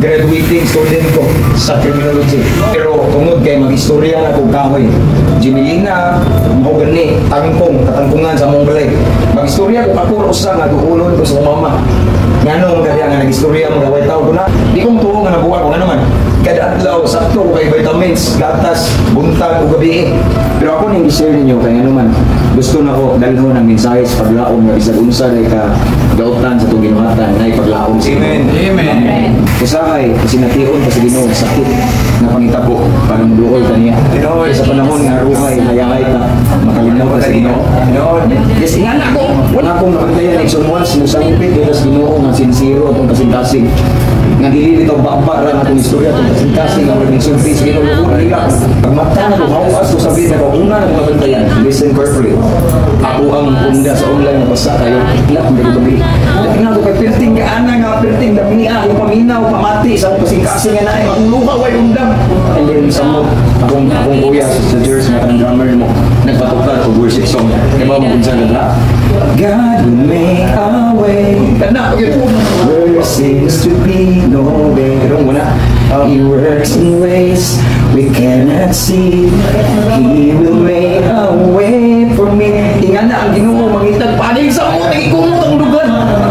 Graduating student ko sa criminology. Pero tungod kay mag-istorya na kong kahoy. Jimilina, mao gani, tangkong, katangkungan sa among balay. Mag-istorya ko ako usa nga duulon ko sa akong mama. Ngano nga nga nag-istorya mo gaway tao ko na. Di kong tuo nga nabuha ko nga naman. Kada adlaw sakto ko kay vitamins, gatas, buntag ug gabi. Pero ako ning i-share ninyo kay ngano man gusto na ko dalhon ang mensahe sa paglaom nga bisag unsa day ka dautan sa atong ginuhatan na ipaglaom sa Amen. Amen. Usahay, kasination pa sa Ginoo, sakit nga pangitabo para moduol kaniya. Tinuod. Sa panahon nga ruhay, hayahay ta, makalimot ta sa Ginoo. Tinuod. Yes, ingana ko. Wala akong nabantayan igsoon once musangpit dito sa Ginoo nga sincero atong kasing-kasing. Nga dili bitaw baba ra atong istorya atong kasing-kasing nga maging sulti sa Ginoo lukod nila. Pag mata na ko hawas ko sabi na ko una na ko nabantayan. Listen carefully. Ako ang unda sa online nabasa kayo. Ilak mo gabi. Dahil nga ko kay perting kaana nga perting dami niya akong paminaw pamati sa akong kasing-kasing nga naay makuluha way undang. And then sa mo akong kuya sa Jersey nga kanang drummer mo nagpatukar og worship song. Kaya ba mo unsa na? God will make a way. Kana yun. Where seems to be no way. Pero wala. He works in ways we cannot see. He will make a way for me. Ingana ang Ginoo mangitag panig sa mo nagigumot ang dugan.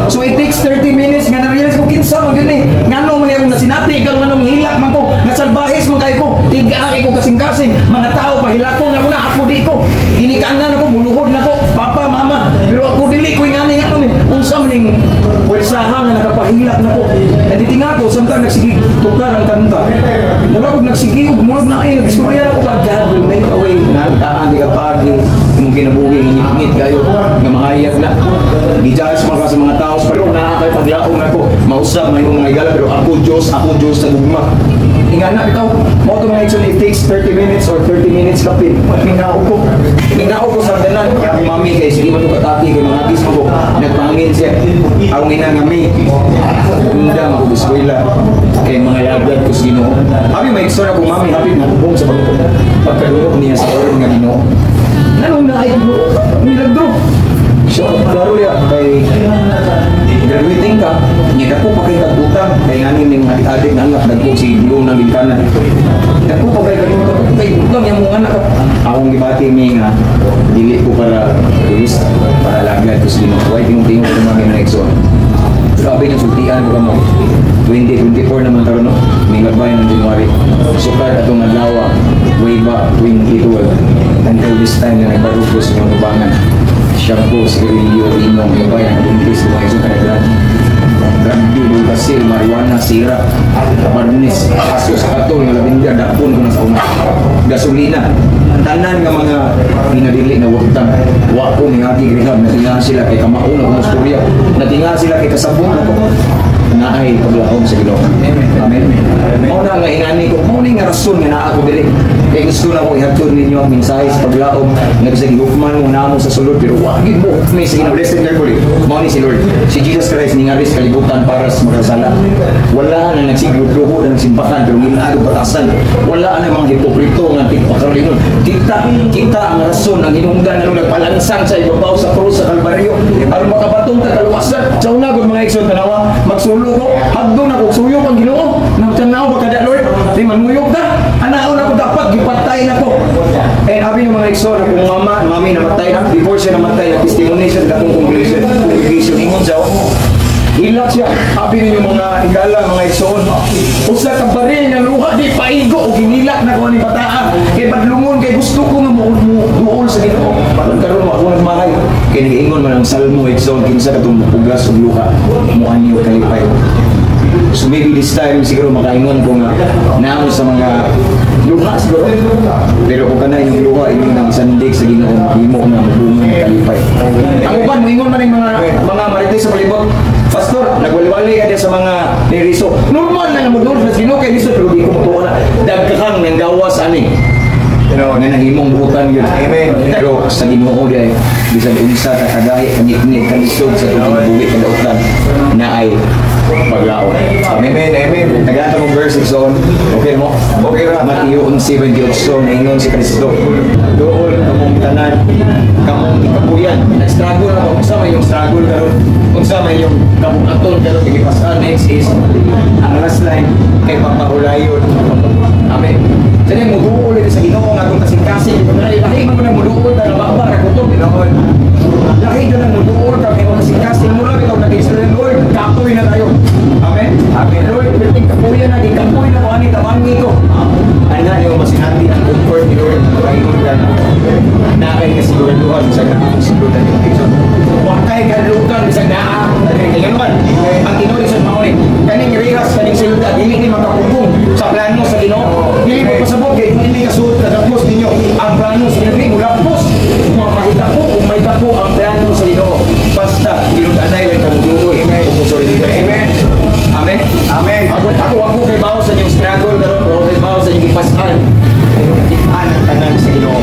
So it takes 30 minutes nga na-realize ko kinsa man gyud ni. Ngano man akong nasinati ikaw nganong hilak man ko, nga salbahis man kay ko. Tiga ko kasing-kasing, mga tao pahilakon ako na ako di ko. Ginikanan ako, muluhod na ko, papa, mama. Pero ako dili ko ingani nga ni. Unsa man ning pwersaha nga nakapahilak na ko. Naditinga ko samtang nagsige tukar ang kanta. Mura kog nagsige ug murag na ay nagstorya ako ba God will make a way. Nagtaan di ka pagi imong kinabuhi ngit-ngit kayo nga mahayag na. Gijudge man ka sa mga tao pero naa kay paglaom nako. Mausab man imong mga higala pero ako Dios sa gugma. Ingana bitaw, mao to mga igsoon, it takes 30 minutes or 30 minutes kapin. Mingaw ko. Mingaw ko sa danan. Akong mami kay sige man to katati kay mga gis mo ko. Nagpangin siya. Akong ina nga mi. Undang ako eskwela kay mga lagad ko sa Ginoo. Happy may igsoon akong mami, happy nahubong sa pagkatong pagkadungog niya sa oras nga Ginoo. Nanong na ay Ginoo? Milagro. So, klaro ya, kay graduating ka, nya dako pa kay kag utang, kay ngani ning mga adik na anak dagko si Blue nang ginikanan. Dako pa kay kanimo ka kay utang yang mga anak. Akong gibati mi nga dili ko para turista, para lagad ko sa Ginoo. Way tingog-tingog ko mga mga igsoon. Grabe yung sultian ko kamo. 2024 naman karon no. Milabay ng January. Sukad atong adlaw way back 2012 until this time na nagbarugo sa mga ubangan. Shampoo, sigarilyo, inom, labay, ang buntis, mga isang kanaglan. Drug deal, kasil, marijuana, sira, barnis, aso sa katol, nga labinda, dakpon ko na sa una. Gasolina, tanan nga mga ginadili na wagtang. Wa ko ni Agi rehab, natinga sila kay kamao na kumustorya, natinga sila kay kasabot na ko naay paglaom sa Ginoo. Amen. Mao na nga ingani ko, mao ni nga rason nga naa ko diri. Kay gusto na ko ihatod ninyo ang mensahe sa paglaom nga bisag hukman mo namo sa sulod pero wa gid mo may sa Ginoo. Listen carefully. Mao ni si Lord. Si Jesus Christ ningari sa kalibutan para sa makasala. Wala na nagsigluho na nagsimbakan pero ginaag batasan. Wala na mga hipokrito nga tigpakaroon. Kita kita ang rason ang hinungdan nga nagpalansang sa ibabaw sa krus sa Kalbaryo aron makabatong ta kaluwasan. Sa una gud mga igsoon tanawa magsulo ko hagdo na kog suyop ang Ginoo. Nagtanaw ba kada Lord? Di manuyop ta. Anaon ako dapat gipatay na ko. And abi ng mga igsoon akong mama, mami namatay na before siya namatay na testimony siya sa katong congregation. Congregation ingon siya. Hilak siya. Abi ninyo mga higala, mga igsoon. Usa ka baril ng luha di paigo o ginilak na ko ni bataa. Kay badlungon kay gusto ko nga mo duol sa Ginoo. Karon karon mo ako nagmahay. Kay nag-ingon man ang Salmo igsoon kinsa katong mupugas og luha mo anyo kalipay. So maybe this time siguro makaingon ko nga naamo sa mga luha siguro. Pero kung kana inyong luha inyong nang isandig sa Ginoo mahimo nga mabunga ng kalipay. Ang uban moingon man ang mga marites sa palibot. Pastor, nagwaliwali ka sa mga niriso. Normal na nga mo sa Ginoo kay lisod pero di ko motuo na dagkakang nang gawas ani. Pero nga nahimong buutan yun. Amen. Pero sa Ginoo di ay bisan unsa ka kagahi kangitngit kalisod sa itong kinabuhi kadautan na ay paglaon. Amen. Amen. Amen. Naganta mong verse igsoon. Okay mo? Okay ra. Mateo 11:28 naingon si Kristo. Doon kamong tanan, kamong ikapuyan. Nag-struggle na ko. Unsa may yung struggle karon? Unsa may yung kabukaton karon gipasan next is ang last line. Kay papahulayon. Amen. Sa mo muduol sa Ginoo nga atong kasing-kasing. Lahi man ko nang muduol na nababa ra kutob, Ginoo. Lahi jud nang muduol ka kay kasing-kasing mo lang ikaw nag-Israel, Lord, kapoy na tayo. Amen. Amen. Lord, perting kapoy na, gikapoy na ko ani, tabangi ko. Ana niyo masinati ang comfort ni Lord, kaingon ka na kay kasiguraduhan sa naang sulutan ni Jason. Wa kay kadlukan bisag naa. Kay man ang Ginoo sa mao ni kaning rehas, kaning sulod, dili ni makapugong sa plano sa Ginoo. Dili mo pasabot kay dili ka suot kadapos ninyo ang plano sa Ginoo mulapos. Mahitabo kung may tapo ang plano sa Ginoo. Basta ginudanay lang kamuduoy. Amen. Amen. Amen. Amen. Ako kay bawo sa inyong struggle karon, ako kay bawo sa inyong gipasan. Pero nakitaan ang tanan sa Ginoo.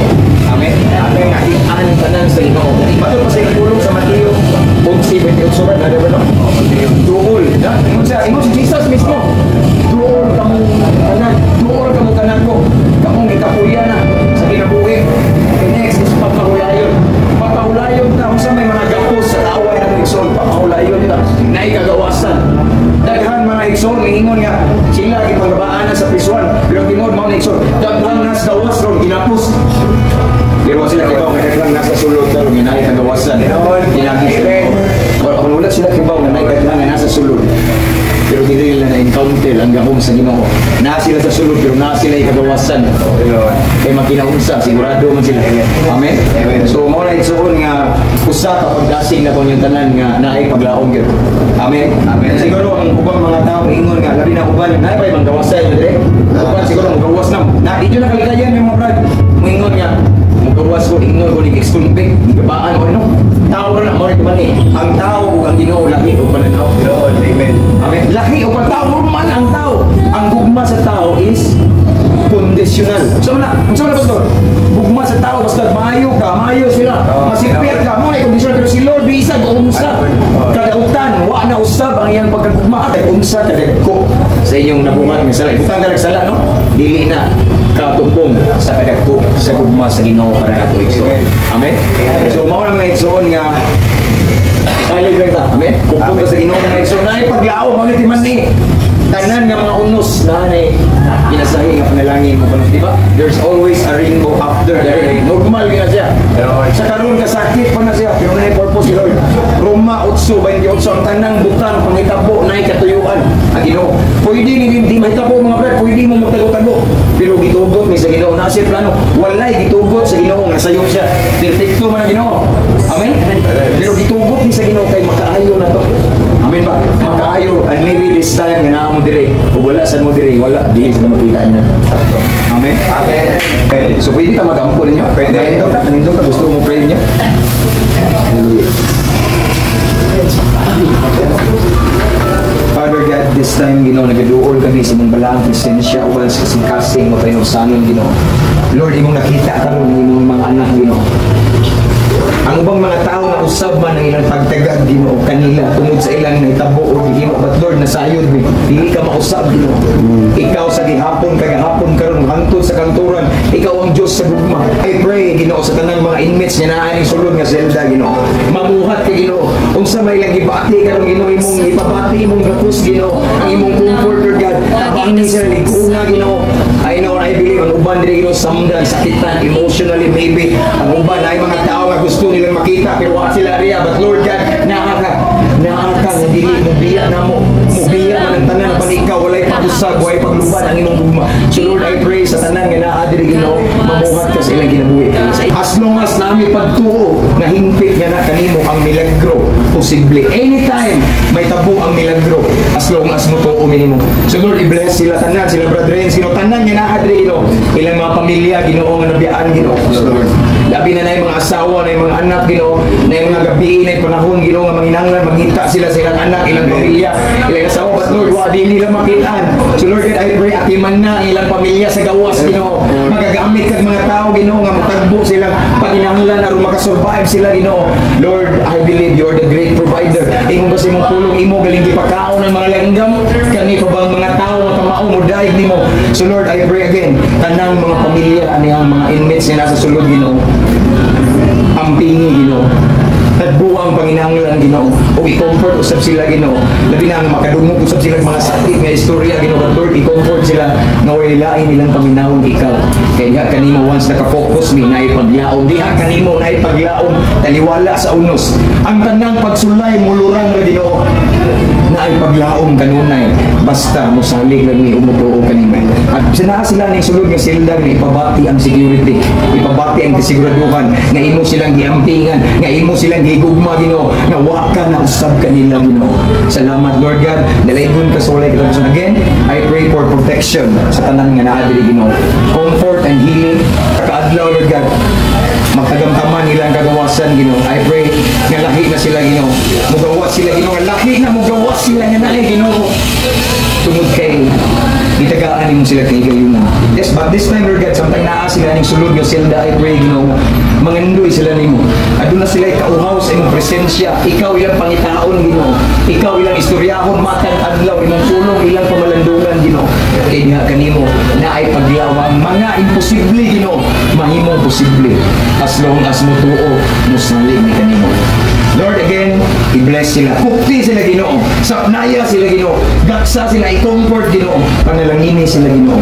Amen. Amen. Nakitaan ang tanan sa Ginoo. Matod pa sa pulong sa Mateo 11:28 ba? Nada ba, no? Duol. Na? Ingon siya, ingon si Jesus mismo. "Duol kamo tanan. Duol kamo tanan ko. Kamong gikapuya na sa kinabuhi." Okay, next is papahulayon. Papahulayon ta unsa may mga gapos sa kaaway ng igsoon, papahulayon ta. Naay kagawasan. Daghan mga igsoon miingon nga sila gipangbabaan na sa prisuan. Pero tinuod mao na, igsoon. Daghan nas gawas ron ginapos. Pero sila kibaw nga daghan nasa sulod karon nga naay kagawasan. Tinagi sila. Kung wala sila kibaw nga naay daghan nga nasa sulod. Pero dili nila na-encounter ang gahom sa Ginoo. Naa sila sa sulod pero naa sila kagawasan. Kay magkinaunsa, sigurado man sila. Amen. Amen. So mao na, igsoon, nga usa ka pagdasig na kung yung tanan nga naay paglaom gyud. Amen. Amen. Siguro ang ubang mga tao ingon nga labi na uban naay pa gawasan dire. Uban siguro mo gawas na. Na di na kalikayan yung mga brad. Moingon nga mogawas ko, ingon ko ni ex-convict, gabaan ko no. Tao ra na mo man eh. Ang tao ug ang Ginoo laki og pananaw. Amen. Amen. Laki og tao, normal ang tao. Ang gugma sa tao is conditional. So na, unsa na, pastor? Gugma sa tao basta maayo ka, maayo sila. Masipir ka mo ay conditional, pero si Lord bisag unsa kadautan, wa na usab ang iyang pagkagugma. Kay unsa kadagko sa inyong nabuhat nga sala. Butang ka sala, no? Dili na katumpong sa kadagko sa gugma sa Ginoo para nato, igsoon. Amen. So mao na, mga igsoon, nga salig lang ta. Amen. Kung punta sa Ginoo, mga igsoon, ay paglaom mo ni man ni tanan nga mga unos na nay ginasahi nga panalangin mo kanon, di ba? There's always a rainbow after the rain. Normal gyud na siya. Sa karon kasakit pa na siya, pero naay purpose si Lord. Roma 8:28, ang tanang butang panghitabo naay katuyuan ang Ginoo. Pwede ni di mahitabo, mga brad, pwede mo magtago-tago. Pero gitugot ni sa Ginoo na siya plano. Walay gitugot sa Ginoo nga sayop siya. Perfecto man ang Ginoo. Amen. Pero gitugot ni sa Ginoo kay makaayo na to. Amen ba? Makaayo, and maybe this time nga naa mo dire o wala sad mo dire, wala dili sa makita niya. Amen. Amen. Okay. So pwede ka magampo ninyo. Pwede. Manindog ka, manindog ka, gusto mo pray niyo. Hallelujah. Father God, this time, Ginoo, nagaduol kami sa imong balaang presensya uban sa kasing-kasing mapainusanon, Ginoo. Lord, imong nakita karon ang imong mga anak, Ginoo. Ang ubang mga tao nga usab man ang ilang pagtagad, Ginoo, kanila tungod sa ilang nahitabo o gihimo, but Lord, nasayod mi, dili ka mausab, Ginoo. Ikaw sa gihapon, kagahapon, karon, hangtod sa kamatuoran, ikaw ang Dios sa gugma. I pray, Ginoo, sa tanang mga inmates nga naa ning sulod nga selda, Ginoo, mamuhat ka, Ginoo, unsa may ilang gibati karon, Ginoo, imong ipabati imong gapos, Ginoo, ang imong comfort, Lord God, tabangi sila liguna, Ginoo. I know, I believe ang uban diri, Ginoo, samdan sakitan emotionally, maybe ang uban ay mga tao nga gusto nilang makita pero wa sila riya, but Lord God, naa ka, naa ka nga dili mo biya namo, mo biya man ang tanan pan ikaw walay pag-usab, walay paglubad ang imong gugma. So Lord, I pray sa tanan nga naa diri, Ginoo, mamuhat ka sa ilang kinabuhi. As long as nami pagtuo nga hingpit nga na kanimo ang milagro posible, anytime may tabo ang milagro as long as mo tuo minimo. So Lord, i-bless sila tanan, sila brethren, sino tanan nga naa diri, Ginoo, ilang mga pamilya, Ginoo, nga nabiyaan, Ginoo. Lord, labi na yung mga asawa na yung mga anak, Ginoo, na yung mga gabi na yung panahon, Ginoo, nga manginahanglan mangita sila sa ilang anak, ilang pamilya, ilang asawa, but Lord, wa dili nila makitaan. So Lord God, I pray atiman na ang ilang pamilya sa gawas, Ginoo. Magagamit kag mga tao, Ginoo, nga matagbo silang panginahanglan aron makasurvive sila, Ginoo. Lord, I believe you are the great provider. Ingon ba sa imong pulong, imo galing gipakaon ng mga langgam, kani pa bang mga tao nga kamao mo daig nimo? So Lord, I pray again, tanang mga pamilya ani ang mga inmates nga nasa sulod, Ginoo, ampingi, Ginoo. Tagbuang panginahanglan, Ginoo, ug i-comfort usab sila, Ginoo, labi na ang makadungog usab sila mga sakit nga istorya, Ginoo. Lord, i-comfort sila nga walay lain nilang paminawon ikaw kay diha kanimo. Once naka-focus mi, naay paglaom diha kanimo, naay paglaom taliwala sa unos. Ang tanang pagsulay mulurang ra, Ginoo. Naay paglaom kanunay basta mosalig lang mi, umutuo kanimo. At sa naa sila ning sulod nga silda nga ipabati ang security, ipabati ang kasiguraduhan nga imo silang giampingan, nga imo silang gigugma, Ginoo, nga wa ka na usab kanila, Ginoo. Salamat, Lord God. Dalaygon ka sa walay katapusan. Again, I pray for protection sa tanan nga naa diri, Ginoo, comfort and healing kaadlaw. Lord God, magtagamtaman nila ang kagawasan, Ginoo. I pray nga lahi na sila, Ginoo. Mugawas sila, Ginoo. Lahi na mugawas sila nga naay Ginoo. Tungod kay gitagaan nimo sila kay gayunan. Yes, but this time, Lord God, samtang naa sila ning sulod nga silda, I pray, Ginoo, mangandoy sila nimo. Aduna sila kauhaw sa imong presensya. Ikaw ilang pangitaon, Ginoo. Ikaw ilang istoryahon matag adlaw, imong pulong ilang pamalandungan, Ginoo. Kay diha kanimo naay paglaom. Mga imposible, Ginoo, mahimong posible as long as mutuo, musalig ni kanimo. Lord, again, i-bless sila. Pukti sila, Ginoo. Sapnaya sila, Ginoo. Gaksa sila, i-comfort, Ginoo. Panalangini sila, Ginoo.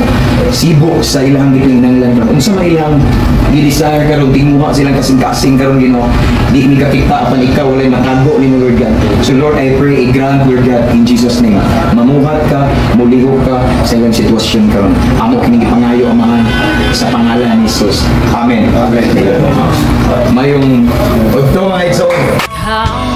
Sibo sa ilang gikinahanglan. Unsa man ilang gi-desire karon, tinguha silang kasing-kasing karon, Ginoo. Di mi kakita apan ikaw walay matago nimo, Lord God. So Lord, I pray, i-grant, Lord God, in Jesus' name. Mamuhat ka, mulihok ka sa ilang sitwasyon karon. Amo kining gipangayo, Amahan, sa pangalan ni Jesus. Amen. Amen. Mayong udto, mga igsoon. How